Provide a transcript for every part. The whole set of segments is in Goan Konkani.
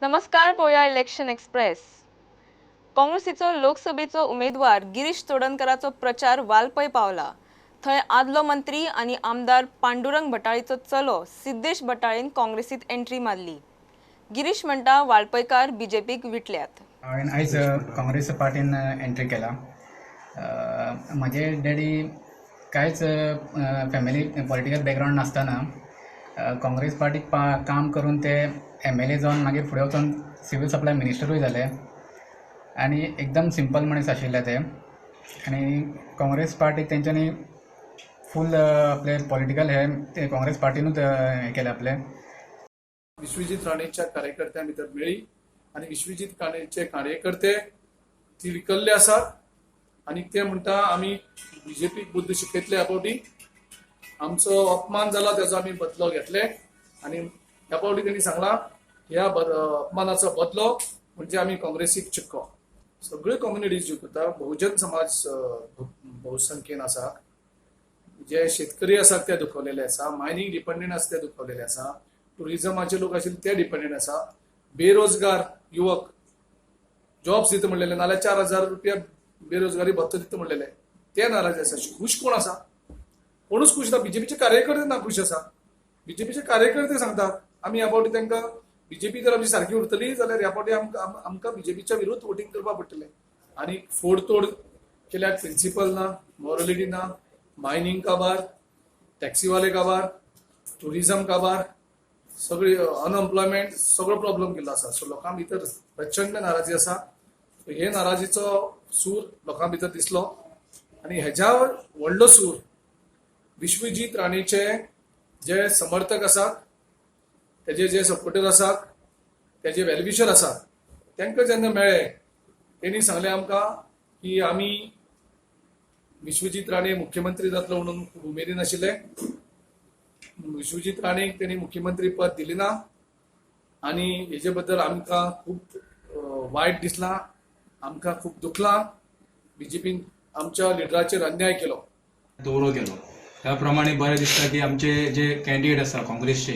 नमस्कार, पळोवया इलेक्शन एक्सप्रेस. काँग्रेसीचो लोकसभेचो उमेदवार गिरीश चोडणकराचो प्रचार वालपय पावला. थंय आदलो मंत्री आनी आमदार पांडुरंग भटाळीचो चलो सिद्धेश भटाळीन काँग्रेसीत एंट्री मारली. गिरीश म्हणटा वाळपयकार बीजेपीक विटल्यात. हांवें आयज काँग्रेस पार्टीन एंट्री केला. म्हजे डॅडी कांयच फॅमिली पॉलिटिकल बॅकग्रावंड नासतना काँग्रेस पार्टीक काम करून ते एमएलए जावन मागीर फुडें वचून सिवील सप्लाय मिनिस्टरूय जाले आनी एकदम सिंपल मनीस आशिल्ले ते. आनी काँग्रेस पार्टीक तेंच्यांनी फूल आपले पॉलिटिकल हे ते काँग्रेस पार्टीनूच हें केलें आपलें. विश्वजीत राणेच्या कार्यकर्त्यां भितर मेळ्ळी आनी विश्वजीत राणेचे कार्यकर्ते तिडकल्ले आसात आनी ते म्हणटा आमी बीजेपीक बुद्द शिकयतले. ह्या फावटी आमचो अपमान जाला तेजो आमी बदलो घेतले आनी ह्या फावटी तेणी सांगला ह्या अपमानाचो बदलो म्हणजे आमी काँग्रेसीक चिक्को. सगळ्यो कम्युनिटीज जिखता. बहुजन समाज बहुसंख्येन आसा, जे शेतकरी आसात ते दुखवलेले आसा, मायनींग डिपेंडंट आसा ते दुखवलेले आसा, टुरिजमाचे लोक आशिल्ले ते डिपेंडंट आसा, बेरोजगार युवक जॉब्स दिता म्हणलेले नाल्यार 4,000 रुपया बेरोजगारी भत्तो दिता म्हणलेले ते नाराज आसा. खूश कोण आसा? कोणूच खूश ना. बीजेपीचे कार्यकर्ते ना खूश आसा. बीजेपीचे कार्यकर्ते सांगतात आमी ह्या फावटी तांकां बीजेपी जर आमची सारकी उरतली जाल्यार ह्या फावटी आमकां बीजेपीच्या विरुद्ध वोटींग करपाक पडटलें. आनी फोडतोड केल्यार प्रिंसिपल ना, मॉरलिटी ना, मायनींग काबार, टॅक्सीवाले काबार, टुरिझम काबार, सगळी अनएम्प्लॉयमेंट, सगळो प्रॉब्लम केल्लो आसा. सो लोकां भितर प्रचंड नाराजी आसा. हे नाराजीचो सूर लोकां भितर दिसलो आनी हेज्या व्हडलो सूर विश्वजीत राणेचे जे समर्थक आसात, तेजे जे सपोर्टर आसात, तेजे वेलविशर आसात, तांकां जेन्ना मेळ्ळे तेणी सांगलें आमकां की आमी विश्वजीत राणे मुख्यमंत्री जातलो म्हणून खूब उमेदीन आशिल्ले. विश्वजीत राणेक तेणी मुख्यमंत्री पद दिलें ना आनी हेजे बद्दल आमकां खूब वायट दिसलां, आमकां खूब दुखलां. बीजेपीन आमच्या लिडराचेर अन्याय केलो. दौरो केलो. त्या प्रमाणे बरें दिसता की आमचे जे कॅन्डिडेट आसा काँग्रेसचे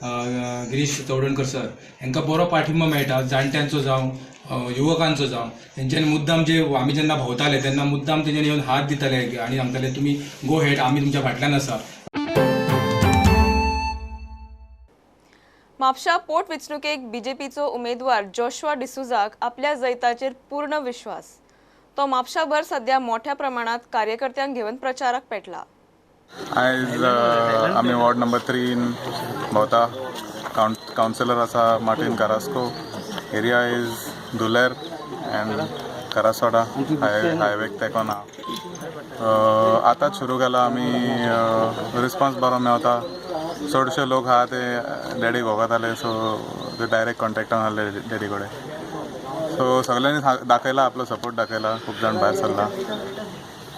गिरीश चोडणकर सर हांकां बरो पाठिंबो मेळटा, जाणट्यांचो जावं युवकांचो जावं. तेंच्यांनी मुद्दाम जे आमी जेन्ना भोंवताले तेन्ना मुद्दाम तेंच्यांनी येवन हात दिताले आनी सांगताले तुमी गो हेड, आमी तुमच्या फाटल्यान आसा. म्हापशा पोटवेंचणुकेक बीजेपीचो उमेदवार जोशुआ डिसुजाक आपल्या जैताचेर पूर्ण विश्वास. तो म्हापशाभर सध्या मोठ्या प्रमाणात कार्यकर्त्यांक घेवन प्रचाराक पेटला. आयज आमी वॉर्ड नंबर 3 भोंवता. कावन्सिलर आसा Martin Carrasco. Area is Duler and Karaswada हायवेक तेंकोन आहा. आतांच सुरू केला आमी. रिस्पोन्स बरो मेवता. चडशे लोक आहा ते डॅडीक वळखताले, सो ते डायरेक्ट कॉन्टेक्टान आहले डॅडी कडेन. सो सगळ्यांनी दाखयला आपलो सपोर्ट दाखयला, खूब जाण भायर सरला.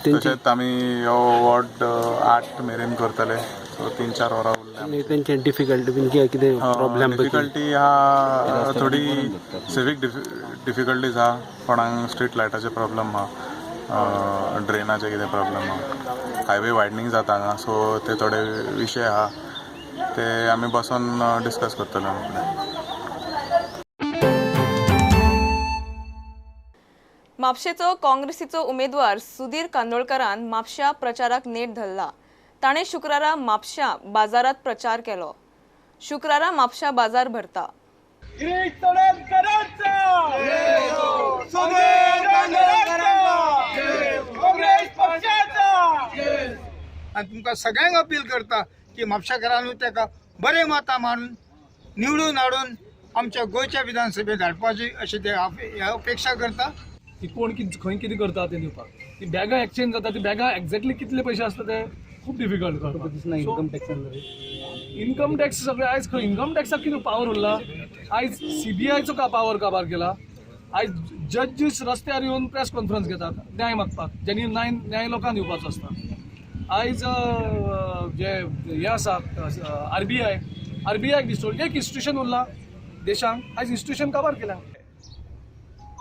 तशेंच आमी हो वॉर्ड 8 मेरेन करतले. सो 3-4 वरां उरल्या. तेंचे डिफिकल्टी बीन कितें प्रॉब्लेम? डिफिकल्टी आहा थोडी, सिवीक डिफिकल्टीज आहा. कोणाक स्ट्रीट लायटाचे प्रॉब्लम आहा, ड्रेनाचे कितें प्रॉब्लम आहा, हायवे वायडनींग जाता हांगा. सो ते थोडे विशय आहा ते आमी बसोन डिस्कस करतले आमी. म्हापशेचो काँग्रेसीचो उमेदवार सुधीर कांदोळकरान म्हापश्या प्रचाराक नेट धरला. ताणें शुक्रारा म्हापश्या बाजारात प्रचार केलो. शुक्रारा म्हापश्या बाजार भरता. आनी तुमकां सगळ्यांक अपील करता की म्हापशेकारांनी ताका बरें मतां मारून निवडून हाडून आमच्या गोंयच्या विधानसभेत धाडपाची अशी ते अपेक्षा करता. ती कोण खंय कितें करता ते दिवपाक ती बॅगां एक्सचेंज जाता. ती बॅगां एक्झॅक्टली कितले पयशे आसता ते खूब डिफिकल्ट करपाक. इन्कम टॅक्स सगळे आयज खंय इन्कम टॅक्साक कितें पावर उरला? आयज सीबीआयचो का पावर काबार केला? आयज जजीस रस्त्यार येवन प्रेस कॉन्फरन्स घेतात न्याय मागपाक, ज्यांनी न्याय लोकांक दिवपाचो आसता. आयज जे हे आसा आरबीआय, आरबीआयक डिस्टोर एक इन्स्टिट्यूशन उरला देशांक. आयज इन्स्टिट्यूशन काबार केला.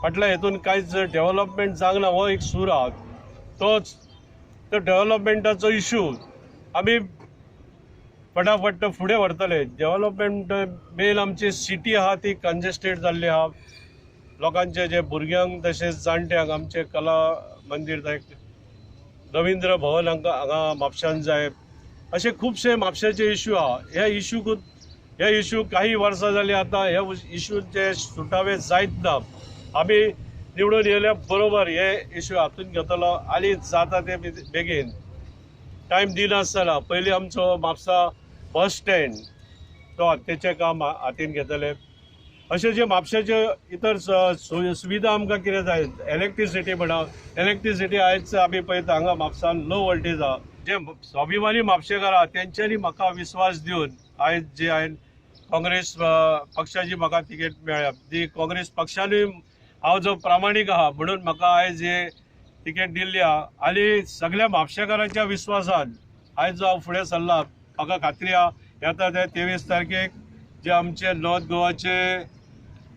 फाटल्या हेतून कांयच डेव्हलपमेंट जावंक ना हो एक सूर आहा. तोच तो डेव्हलपमेंटाचो इशू आमी फटाफट फुडें व्हरतले. डेवलपमेंट मेन आमची सिटी आहा ती कंजेस्टेड जाल्ली आहा. लोकांचे जे भुरग्यांक तशेंच जाणट्यांक आमचे कला मंदीर जाय, रविंद्र भवन हांगा हांगा म्हापशान जाय, अशे खुबशे म्हापशाचे इश्यू आहा. ह्या इश्यूकूच ह्या इश्यू काही वर्सां जालीं आतां ह्या इश्यूचे सुटावे जायत ना. आमी निवडून येयल्या बरोबर हे इश्यू हातून घेतलो आनी जाता ते बेगीन टायम दिनासतना पयलीं आमचो म्हापसा बस स्टँड तो हत्तेचें काम हातीन घेतले. अशें जे म्हापशेचे इतर सुविधा आमकां कितें जाय, इलेक्ट्रिसिटी म्हणा, इलेक्ट्रिसिटी आयज आमी पळयता हांगा म्हापसान लो वोल्टेज आहा. जे स्वाभिमानी म्हापशेकार आहा तेंच्यांनी म्हाका विस्वास दिवन आयज जे हांवें काँग्रेस पक्षाची म्हाका तिकेट मेळ्ळ्या ती काँग्रेस पक्षानूय हांव जो प्रामाणीक आहा म्हणून म्हाका आयज हे तिकेट दिल्ली आहा आनी सगळ्या म्हापशेकारांच्या विस्वासान आयज जो हांव फुडें सरला म्हाका खात्री आहा येता ते 23 तारखेक जे आमचे नॉर्थ गोवाचे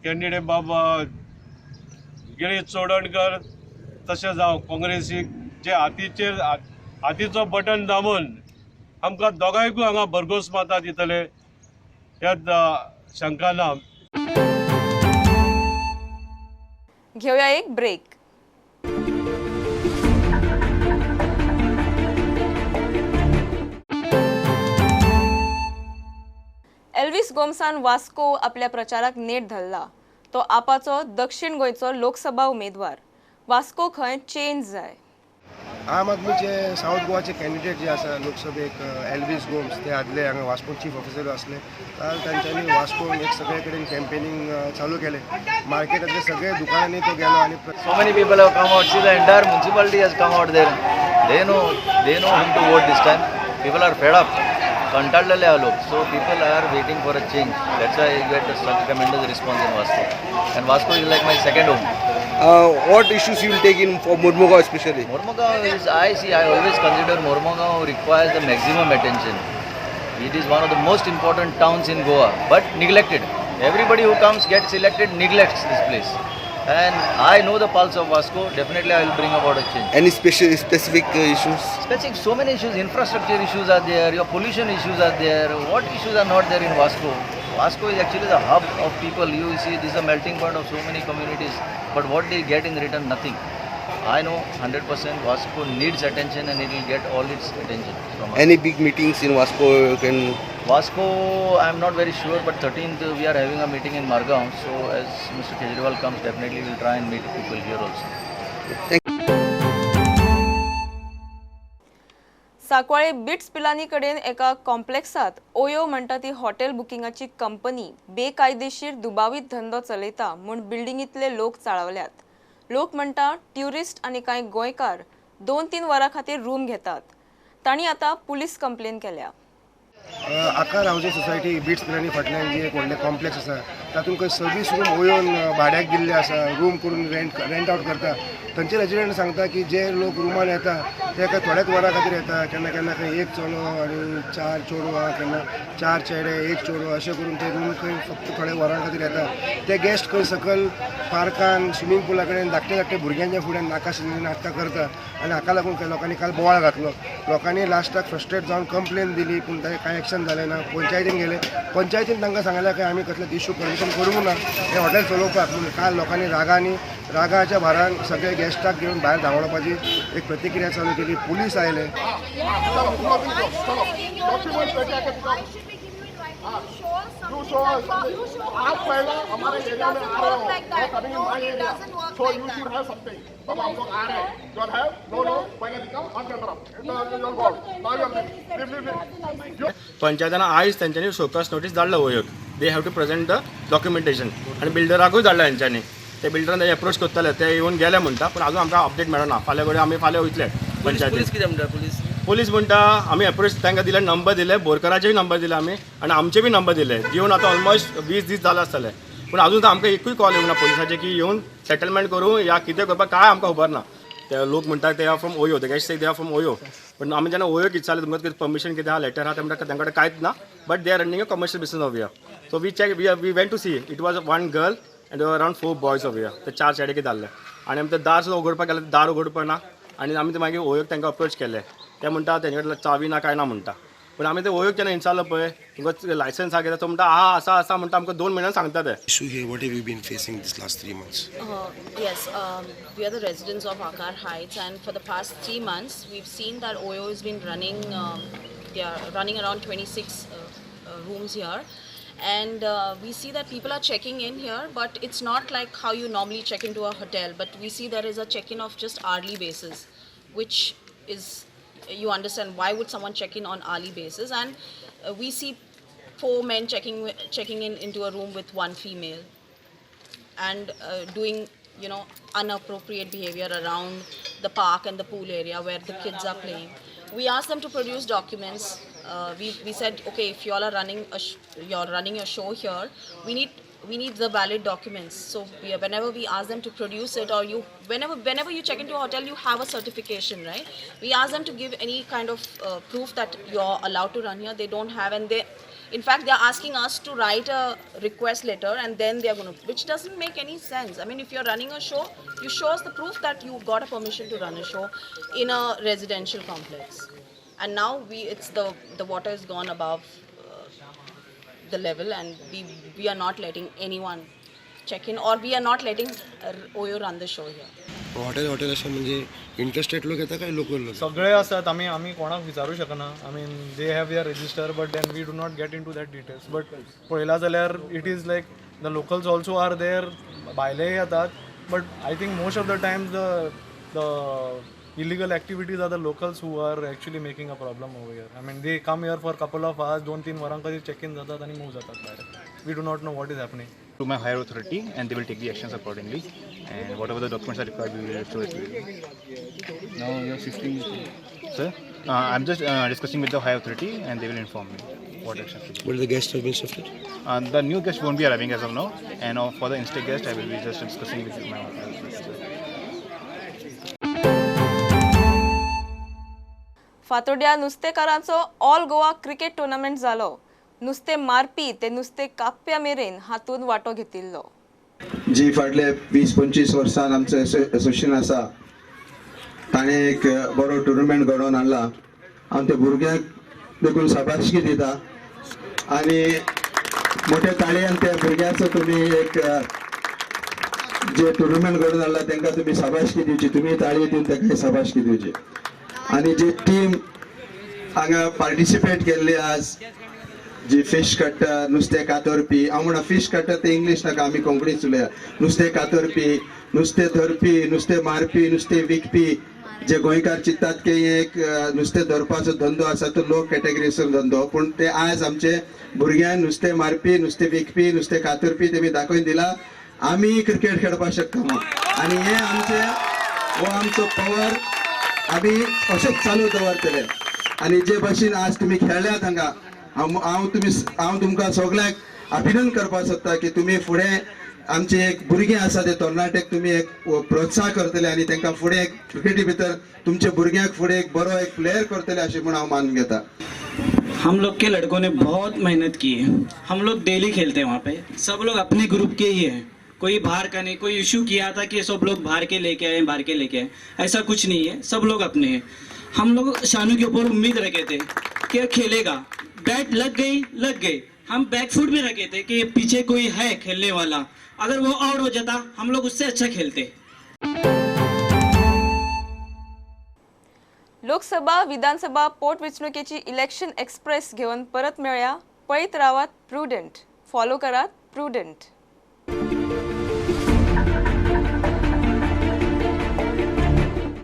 कॅन्डिडेट बाबा गिरीश चोडणकर तशेंच हांव काँग्रेसीक जे हातीचेर हातीचो बटन दामून आमकां दोगांयकूय हांगा भरघोस मतां दितले ह्यात शंका ना. घेऊया एक ब्रेक. एल्विस गोम्सान वास्को आपल्या प्रचाराक नेट धरला. तो आपाचो दक्षिण गोंयचो लोकसभा उमेदवार. वास्को खंय चेंज जाय. आम आदमीचे सावथ गोवाचे कॅन्डिडेट जे आसा लोकसभेक एल्विस गोम्स ते आदले हांगा वास्को चीफ ऑफिसर आसले. काल तांच्यांनी वास्कोन एक सगळे कडेन कॅम्पेनिंग चालू केलें. मार्केटांतले सगळे दुकानांनी तो गेलो आनी So many people have come out. See, the entire municipality has come out there. They know whom to vote this time. People are fed up. कंटाळलेले आहा लोक. So people are waiting for a change. That's why you get such tremendous response in Vasco. And Vasco is like my second home. What issues you will take in for Mormugao especially? Mormugao is, I always consider Mormugao requires the maximum attention. It is one of the most important towns in Goa, but neglected. Everybody who comes, gets elected, neglects this place. And I know the pulse of Vasco. Definitely I will bring about a change. Any specific issues? Specific, so many issues. Infrastructure issues are there, your pollution issues are there. What issues are not there in Vasco? Vasco is actually the hub of people. You see, this is a melting point of so many communities. But what they get in return, nothing. I know 100% Vasco needs attention and it will get all its attention from us. Any big meetings in Vasco you can... Vasco, I am not very sure, but 13th we are having a meeting in Margao. So as Mr. Kejriwal comes, definitely we will try and meet people here also. Thank you. Sancoale Bits Pilani कडेन एका कॉम्प्लेक्सात ओयो म्हणटा ती हॉटेल बुकिंगाची कंपनी बेकायदेशीर दुबावीत धंदो चलयता म्हूण बिल्डिंगेंतले लोक चाळवल्यात. लोक म्हणटा ट्युरिस्ट आनी कांय गोंयकार 2-3 वरां खातीर रूम घेतात. तांणी आतां पुलीस कंप्लेन केल्या. Aakar housing society Bits Pilani फाटल्यान जी एक व्हडलें कॉम्प्लेक्स आसा तातूंत खंय 26 रूम ओयोन भाड्याक दिल्ले आसा, रूम करून रेंट आउट करता. थंयचे रेजिडेंट सांगता की जे लोक रुमान येता ते काय थोड्याच वरां खातीर येता, केन्ना केन्ना खंय एक चलो आनी 4 चेडवां, केन्ना 4 चेडे 1 चेडो अशें करून ते रूम खंय फक्त थोड्या वरां खातीर येता. ते गेस्ट खंय सकयल पार्कान स्विमींग पुला कडेन धाकटे धाकटे भुरग्यांच्या फुड्यान नाकाशिल्लीं नाटकां करता आनी हाका लागून खंय लोकांनी काल बोवाळ घातलो. लोकांनी लास्टाक फ्रस्ट्रेट जावन कंप्लेन दिली पूण ताणें कांय एक्शन जालें ना. पंचायतीन गेले, पंचायतीन तांकां सांगलें की आमी कसलेच इश्यू परमिशन करूंक ना हें हॉटेल चलोवपाक. पूण काल लोकांनी रागाच्या भारान सगळे गेस्टाक घेवन भायर धांवडावपाची एक प्रतिक्रिया चालू केली. पुलीस आयले. पंचायतान आयज तेंच्यांनी शोकॉज नोटीस धाडला ओयोक. They have to present the documentation. आनी बिल्डराकूय धाडला तेंच्यांनी. ते बिल्डरान तेजे एप्रोच करतले, ते येवन गेले म्हणटा, पूण अजून आमकां अपडेट मेळना. फाल्यां कडेन आमी फाल्यां वयतले पंचायतीन. कितें म्हणटा पुलीस? पुलीस म्हणटा आमी एप्रोच तांकां दिले, नंबर दिले, बोरकराचे नंबर दिले आमी आनी आमचे बी नंबर दिले. दिवन आतां ऑलमोस्ट 20 दीस जाले आसतले, पूण अजून आमकां एकूय कॉल येवना पुलिसाचे की येवन सेटलमेंट करूं या कितें करपाक, काय आमकां खबर ना. ते लोक म्हणटा ते are from OYO, ते guest they are from OYO. पण आमी जेन्ना ओयो विचारलें तुमकां कितें परमिशन कितें आहा, लेटर आहा, ते म्हणटा तांकां कडेन कांयच ना, but they are running a commercial business of here. So we check, we went to see, it was one girl and around 4 boys of here. ते 4 चेडे कितें जाल्ले आनी आमी ते दार सुद्दां उगडपाक गेले, दार उगडपाक ना. आनी आमी ते मागीर ओयोक तांकां अप्रोच केले, ते म्हणटा तेंचे कडेन चावी ना कांय ना म्हणटा. पूण आमी ते ओयोक जेन्ना विचारलो पळय तुमकां लायसन्स आसा कितें, तो म्हणटा आहा आसा आसा म्हणटा, आमकां 2 म्हयन्यान सांगता ते. Issue here, what have you been facing this last 3 months? Yes, we are the residents of Aakar Heights, and for the past 3 months we've seen that OYO has been running, they are running around 26 rooms here, and we see that people are checking in here, but it's not like how you normally check into a hotel, but we see there is a check-in of just hourly basis, which is, you understand why would someone check in on hourly basis. And we see 4 men checking in into a room with 1 female and doing, you know, inappropriate behavior around the park and the pool area where the kids are playing. We asked them to produce documents. We said, okay, if you all are running you're running your show here, we need the valid documents. So whenever we ask them to produce it, or you whenever you check into a hotel, you have a certification, right? We ask them to give any kind of proof that you're allowed to run here. They don't have, and they, in fact, they're asking us to write a request letter, and then they're going to, which doesn't make any sense. I mean, if you're running a show, you show us the proof that you got a permission to run a show in a residential complex. And now it's the water has gone above the level, and we are not letting anyone check in, or we are not letting OYO run the show here. Hotel hotel अशें म्हणजे इंटरस्टेट लोक येता काय लोकल लोक? सगळे आसात, आमी आमी कोणाक विचारूं शकना. I mean they have their register, but then we do not get into that details. But पळयला जाल्यार it is like the locals also are there, भायलेय येतात, but I think most of the times the illegal activities are the locals who are actually making a problem over here. I mean, they come here for couple of hours, 2-3 वरां कधी check in जातात आणि move जातात भायर. We do not know what is happening. To my higher authority, and they will take the actions accordingly. And whatever the documents are required, we will show it to you. Now you are shifting it. Sir, I'm just discussing with the higher authority, and they will inform me what actions to take. Will the guests have been shifted? The new guest won't be arriving as of now, and for the instead guest, I will be just discussing with my higher authority. फातोड्या नुस्तेकारांचो ऑल गोवा क्रिकेट टुर्नामेंट जालो. नुस्तें मारपी ते नुस्तें कापप्या मेरेन हातूंत वांटो घेतिल्लो. जी फाटले 20-25 वर्सान आमचें एसोसिएशन आसा, ताणें एक बरो टुर्नामेंट घडोवन हाडला. आमच्या भुरग्यांक देखून शाबासकी दिता आनी मोठ्या ताळयेन त्या भुरग्यांचो तुमी एक जे टुर्नामेंट घडोवन हाडला तांकां तुमी शाबासकी दिवची, तुमी ताळी दिवन तांकां शाबासकी दिवची. आनी जे टीम हांगा पार्टिसिपेट केल्ली आज, जी फिश काडटा, नुस्तें कातरपी, हांव म्हणा फिश काडटा ते इंग्लीश नाका, आमी कोंकणीच उलया. नुस्तें कातरपी, नुस्तें धरपी, नुस्तें मारपी, नुस्तें विकपी, जे गोंयकार चिंततात की एक नुस्तें धरपाचो धंदो आसा तो लो कॅटेगरीचो धंदो, पूण ते आज आमचे भुरग्यांक नुस्तें मारपी, नुस्तें विकपी, नुस्तें कातरपी तेमी दाखोवन दिला आमी क्रिकेट खेळपाक शकता म्हूण. आनी हे आमचे हो आमचो पवर आमी अशेंच चालू दवरतले. आनी जे भशेन आज तुमी खेळ्ळ्यात हांगा, हांव हांव तुमकां सगळ्यांक अभिनंदन करपाक सोदता की तुमी फुडें आमचे एक भुरगें आसा ते तरणाटेक तुमी एक प्रोत्साहन करतले आनी तांकां फुडें एक क्रिकेटी भितर तुमच्या भुरग्यांक फुडें एक बरो एक प्लेयर करतले अशें म्हूण हांव मानून घेता. हम लोग के लड़कों ने बहुत मेहनत की है. हम लोग डेली खेलते हैं वहाँ पे, सब लोग अपने ग्रुप के ही हैं, कोई बाहर का नहीं. कोई इशू किया था कि सब लोग बाहर के लेके आए, बाहर के लेके आए, ऐसा कुछ नहीं है, सब लोग अपने हैं. हम लोग शानू के ऊपर उम्मीद रखे थे कि खेलेगा, बैट लग गई लग गई. हम बैकफुट में रखे थे कि पीछे कोई है खेलने वाला, अगर वो आउट हो जाता हम लोग उससे अच्छा खेलते. लोकसभा विधानसभा पोटवेंचणुकेची इलेक्शन एक्सप्रेस घेवन परत मेळया. पळयत रावात प्रुडंट, फॉलो करात प्रुडंट.